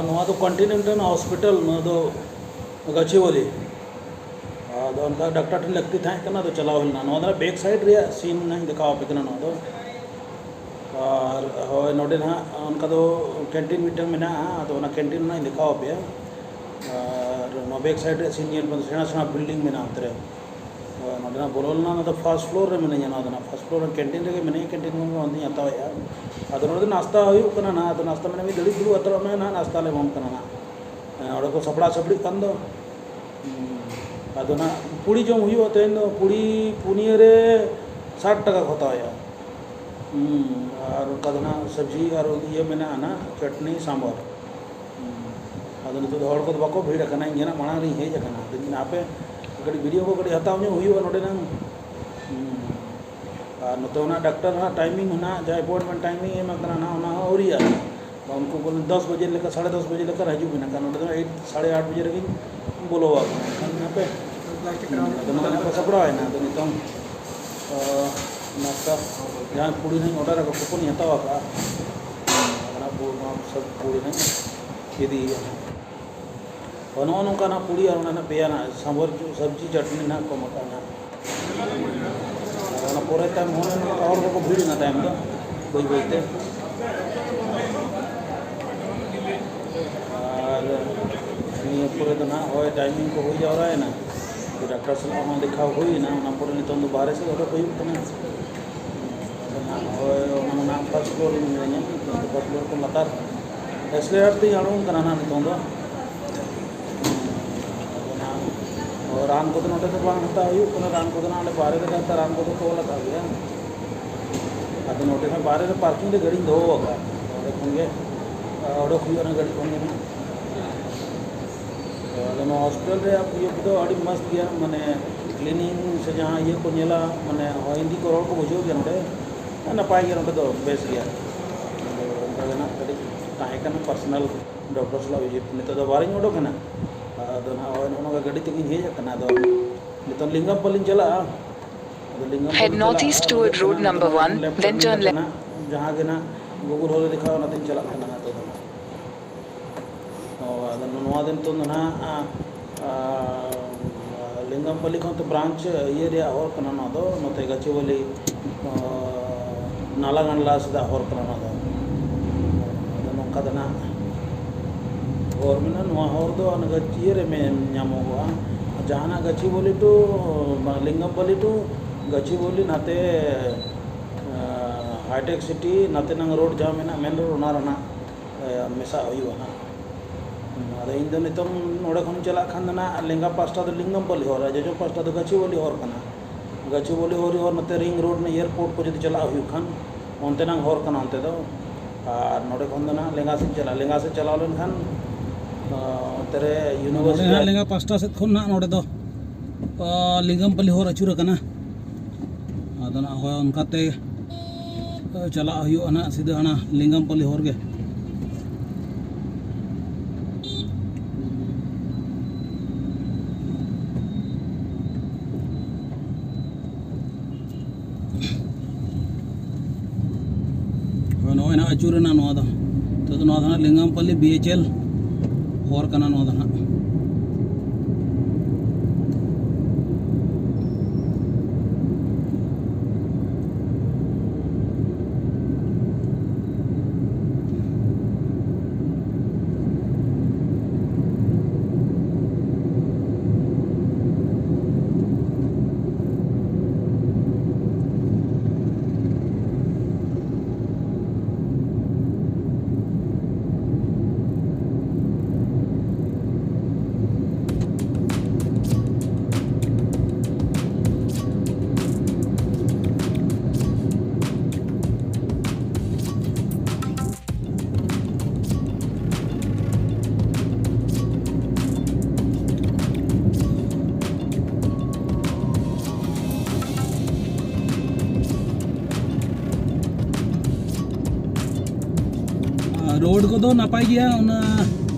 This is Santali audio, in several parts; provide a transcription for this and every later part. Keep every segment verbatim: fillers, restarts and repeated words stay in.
ᱱᱚᱣᱟ ᱫᱚ ᱠᱚᱱᱴᱤᱱᱮᱱᱴᱟᱞ ᱦᱚᱥᱯᱤᱴᱟᱞ, ᱱᱚᱣᱟ ᱫᱚ ᱜᱟᱪᱷᱤᱣᱟᱞᱤ᱾ ᱟᱫᱚ ᱚᱱᱠᱟ ᱰᱟᱠᱛᱟᱨ ᱴᱷᱮᱱ ᱞᱟᱹᱠᱛᱤ ᱛᱟᱦᱮᱸ ᱠᱟᱱᱟ, ᱟᱫᱚ ᱪᱟᱞᱟᱣ ᱦᱩᱭ ᱞᱮᱱᱟ᱾ ᱱᱚᱣᱟ ᱫᱚ ᱵᱮᱠ ᱥᱟᱭᱤᱰ ᱨᱮᱭᱟᱜ ᱥᱤᱱ ᱱᱟᱦᱟᱜ ᱤᱧ ᱫᱮᱠᱷᱟᱣ ᱟᱯᱮ ᱠᱟᱱᱟ᱾ ᱱᱚᱣᱟ ᱫᱚ ᱟᱨ ᱦᱳᱭ, ᱱᱚᱰᱮ ᱱᱟᱦᱟᱜ ᱚᱱᱠᱟ ᱫᱚ ᱠᱮᱱᱴᱤᱱ ᱢᱤᱫᱴᱟᱝ ᱢᱮᱱᱟᱜᱼᱟ, ᱟᱫᱚ ᱚᱱᱟ ᱠᱮᱱᱴᱤᱱ ᱱᱟᱦᱟᱜ ᱤᱧ ᱫᱮᱠᱷᱟᱣ ᱟᱯᱮᱭᱟ᱾ ᱟᱨ ᱱᱚᱣᱟ ᱵᱮᱠ ᱥᱟᱭᱤᱰ ᱨᱮᱭᱟᱜ ᱥᱤᱱ ᱧᱮᱞ ᱯᱮ, ᱥᱮᱬᱟ ᱥᱮᱬᱟ ᱵᱤᱞᱰᱤᱝ ᱢᱮᱱᱟᱜᱼᱟ ᱚᱱᱛᱮ ᱨᱮ᱾ ᱦᱳᱭ, ᱱᱚᱰᱮ ᱱᱟᱜ ᱵᱚᱞᱚ ᱞᱮᱱᱟ, ᱱᱚᱣᱟ ᱫᱚ ᱯᱷᱟᱥᱴ ᱯᱷᱞᱳᱨ ᱨᱮ ᱢᱤᱱᱟᱹᱧᱟ᱾ ᱱᱚᱣᱟ ᱫᱚ ᱱᱟᱜ ᱯᱷᱟᱥᱴ ᱯᱷᱞᱳᱨ ᱨᱮ ᱠᱮᱱᱴᱤᱱ ᱨᱮᱜᱮ ᱢᱤᱱᱟᱹᱧᱟ, ᱠᱮᱱᱴᱤᱱ ᱠᱷᱚᱱ ᱜᱮ ᱱᱚᱣᱟ ᱫᱚᱧ ᱦᱟᱛᱟᱣᱮᱫᱼᱟ᱾ ᱟᱫᱚ ᱱᱚᱰᱮ ᱫᱚ ᱱᱟᱥᱛᱟ ᱦᱩᱭᱩᱜ ᱠᱟᱱᱟ ᱱᱟᱜ, ᱟᱫᱚ ᱱᱟᱥᱛᱟ ᱢᱟᱱᱮ ᱢᱤᱫ ᱜᱷᱟᱹᱲᱤᱡ ᱫᱩᱲᱩᱵ ᱦᱟᱛᱟᱲᱚᱜ ᱢᱮ ᱱᱟᱜ, ᱱᱟᱥᱛᱟ ᱞᱮ ᱮᱢᱟᱢ ᱠᱟᱱᱟ ᱱᱟᱜ᱾ ᱦᱮᱸ, ᱚᱸᱰᱮ ᱠᱚ ᱥᱟᱯᱲᱟᱣ ᱥᱟᱯᱲᱤᱜ ᱠᱟᱱ ᱫᱚ᱾ ᱦᱩᱸ᱾ ᱟᱫᱚ ᱱᱟᱜ ᱯᱩᱲᱤ ᱡᱚᱢ ᱦᱩᱭᱩᱜᱼᱟ ᱛᱮᱦᱮᱧ ᱫᱚ, ᱯᱩᱲᱤ ᱯᱩᱱᱭᱟᱹ ᱨᱮ ᱥᱟᱴ ᱴᱟᱠᱟ ᱠᱚ ᱦᱟᱛᱟᱣᱮᱫᱼᱟ᱾ ᱦᱩᱸ, ᱟᱨ ᱚᱱᱠᱟ ᱫᱚ ᱱᱟᱜ ᱥᱚᱵᱽᱡᱤ ᱟᱨ ᱤᱭᱟᱹ ᱢᱮᱱᱟᱜᱼᱟ ᱱᱟᱜ, ᱪᱟᱴᱱᱤ, ᱥᱟᱢᱵᱟᱨ᱾ ᱦᱩᱸ᱾ ᱟᱫᱚ ᱱᱤᱛᱚᱜ ᱫᱚ ᱦᱚᱲ ᱠᱚᱫᱚ ᱵᱟᱠᱚ ᱵᱷᱤᱲ ᱟᱠᱟᱱᱟ, ᱤᱧ ᱜᱮ ᱱᱟᱜ ᱢᱟᱲᱟᱝ ᱨᱤᱧ ᱦᱮᱡ ᱟᱠᱟᱱᱟ᱾ ᱟᱫᱚᱧ ᱢᱮᱱᱟ, ᱦᱟᱯᱮ ᱠᱟᱹᱴᱤᱡ ᱵᱷᱤᱰᱤᱭᱳ ᱠᱚ ᱠᱟᱹᱴᱤᱡ ᱦᱟᱛᱟᱣ ᱧᱚᱜ ᱦᱩᱭᱩᱜᱼᱟ ᱱᱚᱰᱮ ᱱᱟᱝ᱾ ᱦᱩᱸ᱾ ᱟᱨ ᱱᱚᱛᱮ ᱚᱱᱟ ᱰᱟᱠᱛᱟᱨ ᱦᱟᱸᱜ ᱴᱟᱭᱢᱤᱝ ᱦᱚᱸ ᱱᱟᱜ, ᱡᱟᱦᱟᱸ ᱮᱯᱚᱭᱮᱱᱴᱢᱮᱱᱴ ᱴᱟᱭᱢᱤᱝ ᱮᱢ ᱟᱠᱟᱱᱟ ᱱᱟᱜ, ᱚᱱᱟ ᱦᱚᱸ ᱟᱹᱣᱨᱤᱭᱟᱜᱼᱟ᱾ ᱩᱱᱠᱩ ᱵᱚᱞᱮ ᱫᱚᱥ ᱵᱟᱡᱮ ᱞᱮᱠᱟ, ᱥᱟᱲᱮ ᱫᱚᱥ ᱵᱟᱡᱮ ᱞᱮᱠᱟ ᱦᱤᱡᱩᱜ ᱢᱮ, ᱮᱱᱠᱷᱟᱱ ᱱᱚᱰᱮ ᱫᱚ ᱮᱭᱤᱴ, ᱥᱟᱲᱮ ᱟᱴ ᱵᱟᱡᱮ ᱨᱮᱜᱮᱧ ᱵᱚᱞᱚ ᱟᱠᱟᱱᱟ᱾ ᱮᱱᱠᱷᱟᱱ ᱦᱟᱯᱮ, ᱟᱫᱚ ᱱᱚᱜᱼᱚᱭ ᱱᱟᱜ ᱠᱚ ᱥᱟᱯᱲᱟᱣ ᱮᱱᱟ᱾ ᱟᱫᱚ ᱱᱤᱛᱚᱝ, ᱟᱸ, ᱱᱟᱥᱛᱟ, ᱡᱟᱦᱟᱸ ᱯᱩᱲᱤ ᱱᱟᱜ ᱤᱧ ᱚᱰᱟᱨ ᱟᱠᱟᱫ, ᱠᱩᱯᱚᱱ ᱤᱧ ᱦᱟᱛᱟᱣ ᱟᱠᱟᱫᱼᱟ, ᱚᱱᱟ ᱯᱩ-, ᱱᱚᱣᱟ ᱥᱚᱵ ᱯᱩᱲᱤ ᱱᱟᱜ ᱤᱧ ᱤᱫᱤᱭᱮᱫᱼᱟ᱾ ᱦᱳᱭ, ᱱᱚᱜᱼᱚ ᱱᱚᱝᱠᱟᱱᱟᱜ ᱯᱩᱲᱤ ᱟᱨ ᱚᱱᱟ ᱱᱟᱜ ᱯᱮᱭᱟ ᱱᱟᱜ ᱥᱟᱢᱵᱟᱨ, ᱥᱚᱵᱽᱡᱤ ᱪᱟᱴᱱᱤ ᱱᱟᱜ ᱠᱚ ᱮᱢ ᱟᱠᱟᱫᱼᱟ ᱱᱟᱜ᱾ ᱟᱨ ᱚᱱᱟ ᱯᱚᱨᱮ ᱛᱟᱭᱚᱢ ᱦᱚᱸ ᱚᱱᱮ ᱱᱚᱝᱠᱟ ᱦᱚᱲ ᱠᱚᱠᱚ ᱵᱷᱤᱲ ᱮᱱᱟ ᱛᱟᱭᱚᱢ ᱫᱚ, ᱵᱟᱹᱭ ᱵᱟᱹᱭ ᱛᱮ᱾ ᱟᱨ ᱱᱤᱭᱟᱹ ᱯᱚᱨᱮ ᱫᱚ ᱱᱟᱜ ᱦᱳᱭ ᱴᱟᱭᱢᱤᱝ ᱠᱚ ᱦᱩᱭ ᱡᱟᱣᱨᱟᱭᱮᱱᱟ, ᱰᱟᱠᱛᱟᱨ ᱥᱟᱞᱟᱜ ᱦᱚᱸ ᱫᱮᱠᱷᱟᱣ ᱦᱩᱭᱮᱱᱟ, ᱚᱱᱟ ᱯᱚᱨᱮ ᱱᱤᱛᱚᱝ ᱫᱚ ᱵᱟᱦᱨᱮ ᱥᱮᱫ ᱚᱰᱚᱠ ᱦᱩᱭᱩᱜ ᱠᱟᱱᱟ᱾ ᱟᱫᱚ ᱱᱟᱜ ᱦᱳᱭ ᱚᱱᱟ ᱢᱟ ᱱᱟᱜ ᱯᱷᱟᱥᱴ ᱯᱷᱞᱳᱨ ᱨᱮ ᱢᱤᱱᱟᱹᱧᱟ, ᱱᱤᱛᱚᱝ ᱫᱚ ᱯᱷᱟᱥᱴ ᱯᱷᱞᱳᱨ ᱠᱷᱚᱱ ᱞᱟᱛᱟᱨ ᱮᱥᱞᱮᱴᱟᱨ ᱛᱮᱧ ᱟᱬᱜᱚᱱ ᱠᱟᱱᱟ ᱱᱟᱜ ᱱᱤᱛᱚᱝ ᱫᱚ᱾ ᱟᱫᱚ ᱱᱟᱜ ᱨᱟᱱ ᱠᱚᱫᱚ ᱱᱚᱰᱮ ᱫᱚ ᱵᱟᱝ ᱦᱟᱛᱟᱣ ᱦᱩᱭᱩᱜ ᱠᱟᱱᱟ, ᱨᱟᱱ ᱠᱚᱫᱚ ᱱᱟᱜ ᱚᱸᱰᱮ ᱵᱟᱦᱨᱮ ᱨᱮ ᱦᱟᱛᱟᱣ, ᱨᱟᱱ ᱠᱚᱫᱚ ᱠᱚ ᱚᱞ ᱟᱠᱟᱫ ᱜᱮᱭᱟ᱾ ᱟᱫᱚ ᱱᱚᱰᱮ ᱱᱟᱜ ᱵᱟᱦᱨᱮ ᱨᱮ ᱯᱟᱨᱠᱤᱝ ᱨᱮ ᱜᱟᱹᱰᱤᱧ ᱫᱚᱦᱚ ᱟᱠᱟᱫᱼᱟ, ᱚᱸᱰᱮ ᱠᱷᱚᱱ ᱜᱮ, ᱟ, ᱚᱰᱚᱠ ᱦᱩᱭᱩᱜᱼᱟ ᱚᱱᱟ ᱜᱟᱹᱰᱤ ᱠᱷᱚᱱ ᱜᱮ ᱱᱟᱜ᱾ ᱛᱚ ᱟᱫᱚ ᱱᱚᱣᱟ ᱦᱚᱥᱯᱤᱴᱟᱞ ᱨᱮᱭᱟᱜ ᱤᱭᱟᱹ ᱠᱚᱫᱚ ᱟᱹᱰᱤ ᱢᱚᱡᱽ ᱜᱮᱭᱟ, ᱢᱟᱱᱮ ᱠᱞᱤᱱᱤᱝ ᱥᱮ ᱡᱟᱦᱟᱸ ᱤᱭᱟᱹ ᱠᱚ ᱧᱮᱞᱟ, ᱢᱟᱱᱮ ᱦᱚᱸ ᱦᱤᱱᱫᱤ ᱠᱚ ᱨᱚᱲ ᱠᱚ ᱵᱩᱡᱷᱟᱹᱣ ᱜᱮᱭᱟ ᱱᱚᱰᱮ, ᱱᱟᱯᱟᱭ ᱜᱮᱭᱟ ᱱᱚᱰᱮ ᱫᱚ, ᱵᱮᱥ ᱜᱮᱭᱟ᱾ ᱟᱫᱚ ᱚᱱᱠᱟ ᱜᱮ ᱱᱟᱜ ᱠᱟᱹᱴᱤᱡ ᱛᱟᱦᱮᱸ ᱠᱟᱱᱟ ᱯᱟᱨᱥᱚᱱᱟᱞ ᱰᱚᱠᱴᱚᱨ ᱥᱟᱞᱟᱜ ᱵᱷᱤᱡᱤᱴ, ᱱᱤᱛᱚᱜ ᱫᱚ ᱵᱟᱨᱤᱧ ᱩᱰᱩᱠ ᱮᱱᱟ᱾ ᱟᱫᱚ ᱱᱟᱜ ᱦᱚᱸᱜᱼᱚᱭ ᱱᱚᱜᱼᱚ ᱱᱚᱝᱠᱟ ᱜᱟᱹᱰᱤ ᱛᱮᱜᱤᱧ ᱦᱮᱡ ᱟᱠᱟᱱᱟ᱾ ᱟᱫᱚ ᱱᱤᱛᱚᱝ ᱞᱤᱝᱜᱟᱢᱯᱟᱞᱤᱧ ᱪᱟᱞᱟᱜᱼᱟ᱾ ᱟᱫᱚ ᱞᱤᱝᱜᱟᱢᱯᱟᱞᱤᱧ ᱪᱟᱞᱟᱜᱼᱟ, ᱟᱫᱚ ᱤᱭᱟᱹᱜ ᱠᱟᱱᱟ, ᱱᱤᱛᱚᱝ ᱫᱚ ᱞᱮᱯᱷᱴ ᱨᱮ ᱢᱮᱱᱟᱜ ᱠᱟᱱᱟ, ᱡᱟᱦᱟᱸ ᱜᱮ ᱱᱟᱜ ᱜᱩᱜᱩᱞ ᱦᱚᱨ ᱨᱮ ᱫᱮᱠᱷᱟᱣ, ᱚᱱᱟᱛᱤᱧ ᱪᱟᱞᱟᱜ ᱠᱟᱱᱟ ᱱᱤᱛᱚᱜ ᱫᱚ ᱱᱟᱜ᱾ ᱟᱫᱚ ᱱᱚᱣᱟ ᱫᱚ ᱱᱤᱛᱚᱝ ᱫᱚ ᱱᱟᱦᱟᱜ, ᱟ, ᱟ, ᱞᱤᱝᱜᱟᱢᱯᱟᱞᱤ ᱠᱷᱚᱱ ᱛᱚ ᱵᱨᱟᱧᱪ ᱤᱭᱟᱹ ᱨᱮᱭᱟᱜ ᱦᱚᱨ ᱠᱟᱱᱟ ᱱᱚᱣᱟ ᱫᱚ, ᱱᱚᱛᱮ ᱜᱟᱪᱷᱤᱵᱟᱞᱤ, ᱟ, ᱱᱟᱞᱟᱜᱟᱱᱰᱞᱟ ᱥᱮᱫᱟᱜ ᱦᱚᱨ ᱠᱟᱱᱟ ᱱᱚᱣᱟ ᱫᱚ᱾ ᱟᱫᱚ ᱱᱚᱝᱠᱟ ᱫᱚ ᱱᱟᱦᱟᱜ ᱦᱚᱨ ᱢᱮᱱᱟᱜᱼᱟ, ᱱᱚᱣᱟ ᱦᱚᱨ ᱫᱚ ᱚᱱᱟ ᱜᱟᱪᱷ-, ᱤᱭᱟᱹ ᱨᱮ ᱢᱮ-, ᱧᱟᱢᱚᱜᱚᱜᱼᱟ᱾ ᱡᱟᱦᱟᱱᱟᱜ ᱜᱟᱪᱷᱤᱵᱟᱞᱤ ᱴᱩ, ᱵᱟᱝ, ᱞᱤᱝᱜᱟᱢᱯᱟᱞᱤ ᱴᱩ ᱜᱟᱪᱷᱤᱵᱟᱞᱤ ᱱᱟᱛᱮ, ᱟ, ᱦᱟᱭᱴᱮᱠ ᱥᱤᱴᱤ ᱱᱟᱛᱮᱱᱟᱝ ᱨᱳᱰ ᱡᱟᱦᱟᱸ ᱢᱮᱱᱟᱜᱼᱟ, ᱢᱮᱱ ᱨᱳᱰ, ᱚᱱᱟ ᱨᱮᱱᱟᱜ, ᱟ, ᱢᱮᱥᱟᱜ ᱦᱩᱭᱩᱜᱼᱟ ᱱᱟᱦᱟᱜ᱾ ᱟᱫᱚ ᱤᱧ ᱫᱚ ᱱᱤᱛᱚᱝ ᱱᱚᱰᱮ ᱠᱷᱚᱱ ᱪᱟᱞᱟᱜ ᱠᱷᱟᱱ ᱫᱚ ᱱᱟᱦᱟᱜ ᱞᱮᱸᱜᱟ ᱯᱟᱥᱴᱟ ᱫᱚ ᱞᱤᱝᱜᱟᱢᱯᱟᱞᱤ ᱦᱚᱨ, ᱟᱨ ᱡᱚᱡᱚᱢ ᱯᱟᱥᱴᱟ ᱫᱚ ᱜᱟᱪᱷᱤᱵᱟᱞᱤ ᱦᱚᱨ ᱠᱟᱱᱟ᱾ ᱜᱟᱪᱷᱤᱵᱟᱞᱤ ᱦᱚᱨ, ᱦᱚᱨ ᱱᱚᱛᱮ ᱨᱤᱝ ᱨᱳᱰ, ᱮᱭᱟᱨᱯᱳᱨᱴ ᱠᱚ ᱡᱩᱫᱤ ᱪᱟᱞᱟᱜ ᱦᱩᱭᱩᱜ ᱠᱷᱟᱱ, ᱚᱱᱛᱮᱱᱟᱝ ᱦᱚᱨ ᱠᱟᱱᱟ ᱚᱱᱛᱮ ᱫᱚ᱾ ᱟᱨ ᱱᱚᱰᱮ ᱠᱷᱚᱱ ᱫᱚ ᱱᱟᱦᱟᱜ ᱞᱮᱸᱜᱟ ᱥᱮᱫ ᱪᱟᱞᱟᱜᱼᱟ, ᱞᱮᱸᱜᱟ ᱥᱮᱫ ᱪᱟᱞᱟᱣ ᱞᱮᱱᱠᱷᱟᱱ, ᱟ, ᱚᱱᱛᱮ ᱨᱮ ᱱᱚᱰᱮ ᱤᱭᱩᱱᱤᱵᱷᱟᱨᱥᱤᱴᱤ ᱱᱟᱦᱟᱜ ᱞᱮᱸᱜᱟ ᱯᱟᱥᱴᱟ ᱥᱮᱫ ᱠᱷᱚᱱ ᱱᱟᱦᱟᱜ ᱱᱚᱰᱮ ᱫᱚ, ᱟ, ᱞᱤᱝᱜᱟᱢᱯᱟᱞᱤ ᱦᱚᱨ ᱟᱹᱪᱩᱨ ᱟᱠᱟᱱᱟ᱾ ᱟᱫᱚ ᱱᱟᱦᱟᱜ ᱦᱳᱭ ᱚᱱᱠᱟᱛᱮ ᱪᱟᱞᱟᱜ ᱦᱩᱭᱩᱜᱼᱟ ᱱᱟᱦᱟᱜ ᱥᱤᱫᱷᱟᱹ ᱦᱟᱱᱟ ᱞᱤᱝᱜᱟᱢᱯᱟᱞᱤ ᱦᱚᱨ ᱜᱮ᱾ ᱦᱳᱭ, ᱱᱚᱜᱼᱚᱭ ᱱᱟᱦᱟᱜ ᱟᱹᱪᱩᱨᱮᱱᱟ ᱱᱚᱣᱟ ᱫᱚ᱾ ᱱᱤᱛᱚᱜ ᱫᱚ ᱱᱚᱣᱟ ᱫᱚ ᱱᱟᱦᱟᱜ ᱞᱤᱝᱜᱟᱢᱯᱟᱞᱤ ᱵᱤ ᱮᱭᱤᱪ ᱮᱞ ᱦᱚᱨ ᱠᱟᱱᱟ ᱱᱚᱣᱟ ᱫᱚ ᱱᱟᱦᱟᱜ᱾ ᱟᱨ ᱨᱳᱰ ᱠᱚᱫᱚ ᱱᱟᱯᱟᱭ ᱜᱮᱭᱟ, ᱚᱱᱟ,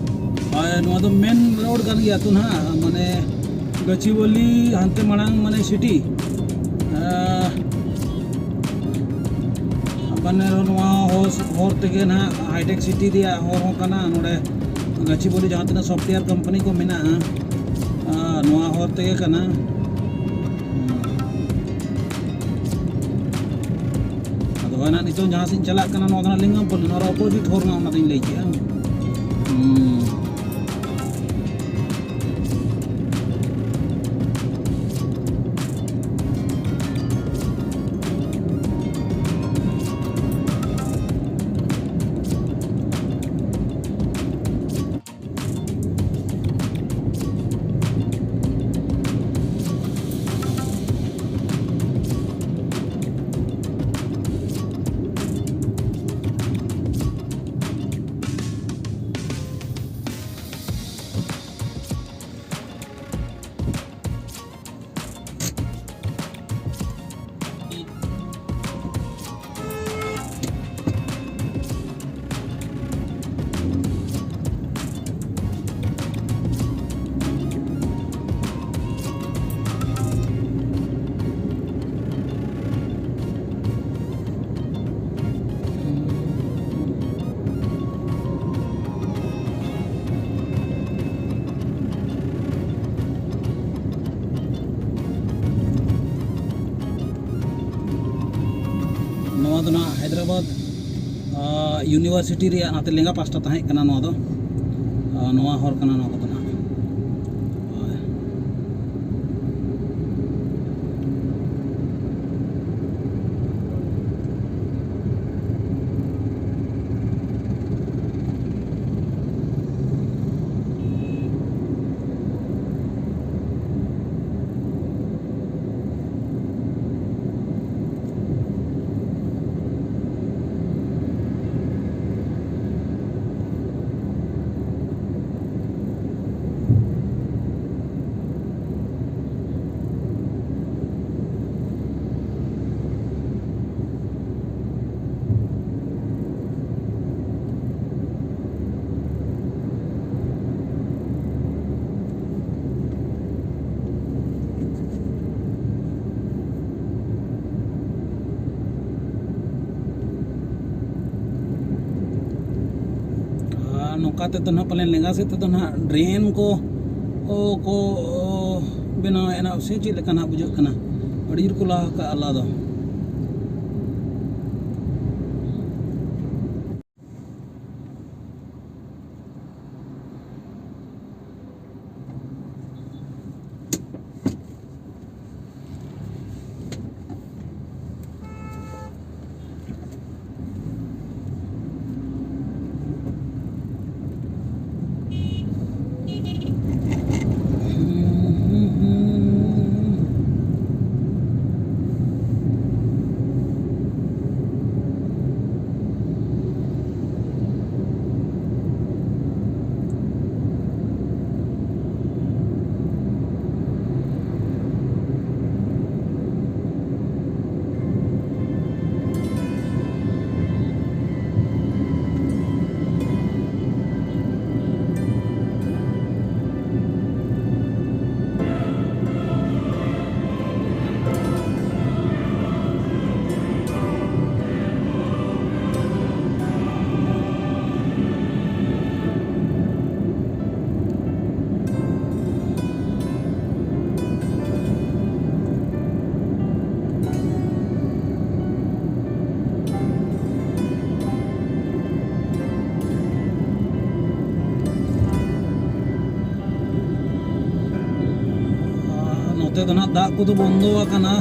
ᱟᱨ ᱱᱚᱣᱟ ᱫᱚ ᱢᱮᱱ ᱨᱳᱰ ᱠᱟᱱ ᱜᱮᱭᱟ ᱛᱚ ᱱᱟᱦᱟᱜ, ᱢᱟᱱᱮ ᱜᱟᱹᱪᱷᱤᱵᱟᱹᱞᱤ ᱦᱟᱱᱛᱮ ᱢᱟᱲᱟᱝ ᱢᱟᱱᱮ ᱥᱤᱴᱤ, ᱟᱨ ᱢᱟᱱᱮ ᱱᱚᱣᱟ ᱦᱚᱨ, ᱦᱚᱨ ᱛᱮᱜᱮ ᱱᱟᱦᱟᱜ ᱦᱟᱭᱴᱮᱠ ᱥᱤᱴᱤ ᱨᱮᱭᱟᱜ ᱦᱚᱨ ᱦᱚᱸ ᱠᱟᱱᱟ, ᱱᱚᱰᱮ ᱜᱟᱪᱷᱤᱵᱟᱹᱲᱤ ᱡᱟᱦᱟᱸ ᱛᱤᱱᱟᱹᱜ software company ᱠᱚ ᱢᱮᱱᱟᱜᱼᱟ, ᱟᱨ ᱱᱚᱣᱟ ᱦᱚᱨ ᱛᱮᱜᱮ ᱠᱟᱱᱟ᱾ ᱟᱫᱚ ᱦᱳᱭ ᱱᱟᱜ ᱱᱤᱛᱚᱝ ᱡᱟᱦᱟᱸ ᱥᱮᱫ ᱤᱧ ᱪᱟᱞᱟᱜ ᱠᱟᱱᱟ, ᱱᱚᱣᱟ ᱫᱚ ᱱᱟᱜ ᱞᱤᱝᱜᱟᱢᱯᱚᱞᱞᱤ, ᱱᱚᱣᱟ ᱨᱮ opposite ᱦᱚᱨ ᱱᱟᱜ ᱚᱱᱟᱛᱤᱧ ᱞᱟᱹᱭ ᱠᱮᱜᱼᱟ᱾ ᱦᱩᱸ᱾ ᱱᱚᱣᱟ ᱫᱚ ᱱᱟᱦᱟᱜ ᱦᱟᱭᱫᱨᱟᱵᱟᱫᱽ, ᱟ, university ᱨᱮᱭᱟᱜ ᱱᱟᱛᱮ ᱞᱮᱸᱜᱟ ᱯᱟᱥᱴᱟ ᱛᱟᱦᱮᱸ ᱠᱟᱱᱟ ᱱᱚᱣᱟ ᱫᱚ᱾ ᱟ, ᱱᱚᱣᱟ ᱦᱚᱨ ᱠᱟᱱᱟ ᱱᱚᱣᱟ ᱠᱚᱫᱚ ᱱᱟᱦᱟᱜ᱾ ᱦᱳᱭ᱾ ᱱᱚᱝᱠᱟ ᱛᱮᱫᱚ ᱱᱟᱦᱟᱜ ᱯᱟᱞᱮᱱ ᱞᱮᱸᱜᱟ ᱥᱮᱫ ᱛᱮᱫᱚ ᱱᱟᱦᱟᱜ ᱰᱨᱮᱱ ᱠᱚ, ᱚ, ᱠᱚ, ᱚ, ᱵᱮᱱᱟᱣᱮᱫᱼᱟ ᱱᱟᱦᱟᱜ, ᱥᱮ ᱪᱮᱫ ᱞᱮᱠᱟ ᱱᱟᱦᱟᱜ ᱵᱩᱡᱷᱟᱹᱜ ᱠᱟᱱᱟ᱾ ᱟᱹᱰᱤ ᱡᱳᱨ ᱠᱚ ᱞᱟ ᱟᱠᱟᱫᱼᱟ ᱞᱟ ᱫᱚ᱾ ᱟᱨ ᱱᱚᱛᱮ ᱫᱚ ᱱᱟᱜ ᱫᱟᱜ ᱠᱚᱫᱚ ᱵᱚᱱᱫᱚ ᱟᱠᱟᱱᱟ᱾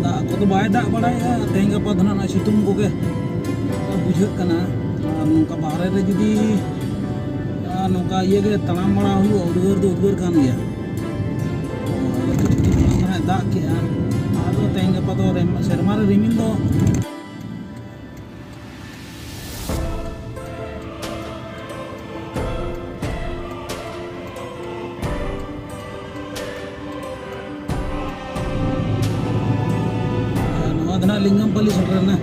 ᱫᱟᱜ ᱠᱚᱫᱚ ᱵᱟᱭ ᱫᱟᱜ ᱵᱟᱲᱟᱭᱮᱫᱼᱟ᱾ ᱛᱮᱦᱮᱧ ᱜᱟᱯᱟ ᱫᱚ ᱱᱟᱜ ᱱᱚᱜᱼᱚᱭ ᱥᱤᱛᱩᱝ ᱠᱚᱜᱮ ᱵᱩᱡᱷᱟᱹᱜ ᱠᱟᱱᱟ᱾ ᱟᱨ ᱱᱚᱝᱠᱟ ᱵᱟᱦᱨᱮ ᱨᱮ ᱡᱩᱫᱤ, ᱟᱨ ᱱᱚᱝᱠᱟ ᱤᱭᱟᱹ ᱜᱮ ᱛᱟᱲᱟᱢ ᱵᱟᱲᱟ ᱦᱩᱭᱩᱜᱼᱟ, ᱩᱫᱽᱜᱟᱹᱨ ᱫᱚ ᱩᱫᱽᱜᱟᱹᱨ ᱠᱟᱱ ᱜᱮᱭᱟ᱾ ᱟᱫᱚ ᱠᱤᱪᱷᱩ ᱫᱤᱱ ᱢᱟᱲᱟᱝ ᱫᱚ ᱱᱟᱜ ᱫᱟᱜ ᱠᱮᱜᱼᱟ᱾ ᱟᱫᱚ ᱛᱮᱦᱮᱧ ᱜᱟᱯᱟ ᱫᱚ ᱨᱮᱢ-, ᱥᱮᱨᱢᱟ ᱨᱮ ᱨᱤᱢᱤᱞ ᱫᱚ ᱱᱚᱣᱟ ᱫᱚ ᱱᱟᱜ ᱞᱤᱝᱜᱟᱢᱯᱟᱞᱤ ᱥᱮᱴᱮᱨᱮᱱᱟ᱾